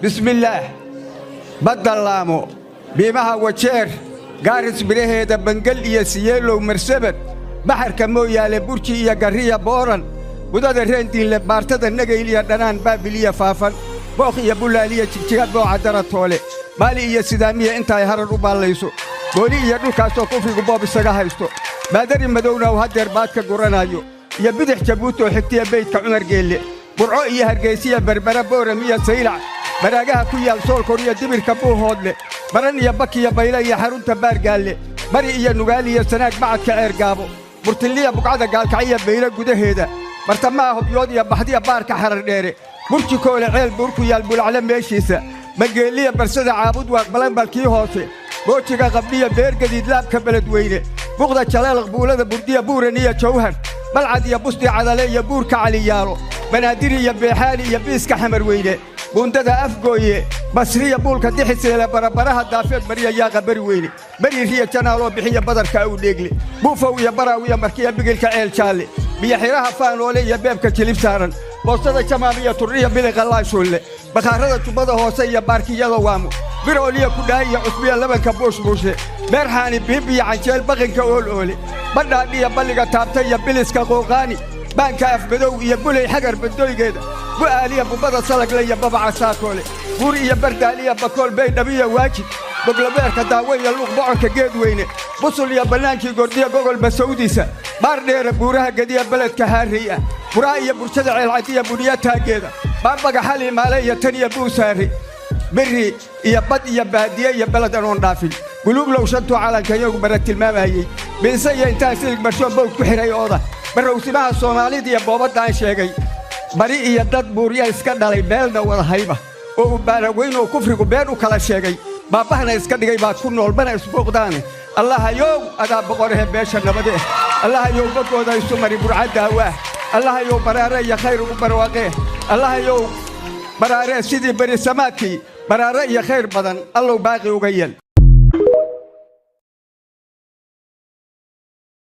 Bismillaah. Badda Laamo, biimaha Wajeer, Gaaris biraheeda, Bangal iyo Siyeelow, Marsabad, baxarka Mooyaale, Burji iyo Garriya, Booran, budada Reendiinle, Baartada Negayl iyo Dhanaan, Baabiliya Faafan, Bookh iyo Bulaaliya, Jigjiga, Booca Daratoole, Baali iyo Sidaamiya, intaay Harar u baallayso, Booli iyo dhulkaasoo kufrigu boob isaga haysto, Baadari Madowna uu haddeer baad ka guranaayo, iyo Bidix Jabuuti oo xigtiya Beydka Cumar Geelle, Burco iyo Hargaysiya, Berbera, Booram iyo Saylac, baraagaha ku yaal Soolkor iyo Dibirka Buuhoodle, Baran iyo Bakiya, Bayle iyo xarunta Baargaalle, Bari iyo Nugaal iyo Sanaag, Bacadka Ceergaabo, Burtilliya, Buqcada Gaalkacyo, Bayle gudaheeda, Bartamaha Hobyood iyo Baxdiya, Baarka Xarardheere, Burjikoole, Ceel Buur ku yaal, Bulacle meeshiisa, Bangeeliya, Barsada, Caabud Waaq, Balanbalkii hoose, Boojiga Qabdhiya, Beergadiid, Laabka Beledweyne, Buqda Jaleelaq, Buulada Burdiya, Buuran iyo Jawhar, Balcad iyo Busdi Cadale iyo Buurka Caliyaalo, Banaadir iyo Beexaani iyo Biiska Xamarweyne, Buundada Afgooye, Basriya, Buulka Dixiseele, Barabaraha Daafeed, Mariya, Yaaqa Beri Weyne, Beriiriya Janaaloo bixiya badarka Awdheegle, Buufow iyo Baraaw iyo Markiya, Bigilka Ceel Jaalle, Biyoxiraha Faanoole iyo Beebka Jilib saaran, Boostada Jamaam iyo Turriya, Biliqa Laashuulle, Bakhaarada Jubbada Hoose iyo Baarkiyada Waamo, Birooliya, Kudhaay iyo Cusbiya, Labanka Buushbuushe, Beerxaani, Biib iyo Canjeel, Baqinka Ool Oole, Badhaadhiya, Balliga Taabta iyo Biliska Qooqaani, Baanka Afmadow iyo Bulay Xagar Badoygeeda, Bu'aaliya, Bubbada Salagle iyo Babaca Saakoole, Buur iyo Bardaaliya, Bakool, Baydhabiya, Waajid, Boglabeerka Daawe iyo Luuq, Bocorka Geedweyne, Busul iyo Bannaankii Gordiya, Gogol Basawdiisa, Baardheera, Buuraha Gediya, Beledka Haarey ah, Buraa iyo Burjada Ceelcadiya, Budhiya Taaggeeda, Baambaga Xaliimaale iyo tan iyo Buusaare, beri iyo bad iyo baadiye iyo beled anoon dhaafin, Guluublow shantuu calanka iyagu bara tilmaamayey, biinse iyo intaan silig marshoon bawd ku xidhay ooda, barrowsimaha Soomaalida iyo boobadaan sheegay, bari iyo dad buurya iska dhalay, meelna wada hayba oo uu baaraweyn oo kufrigu been u kala sheegay, baabbahana iska dhigay baad ku nool bana isbooqdaane. Allahayow, adaa boqorahe beesha nabadee. Allahayow, boggooda isu mari burcadaawaah. Allahayow, baraare iyo khayr ugu barwaaqee. Allahayow, baraaree sidii berisamaadkii baraare iyo khayr badan allow baaqi uga yeel.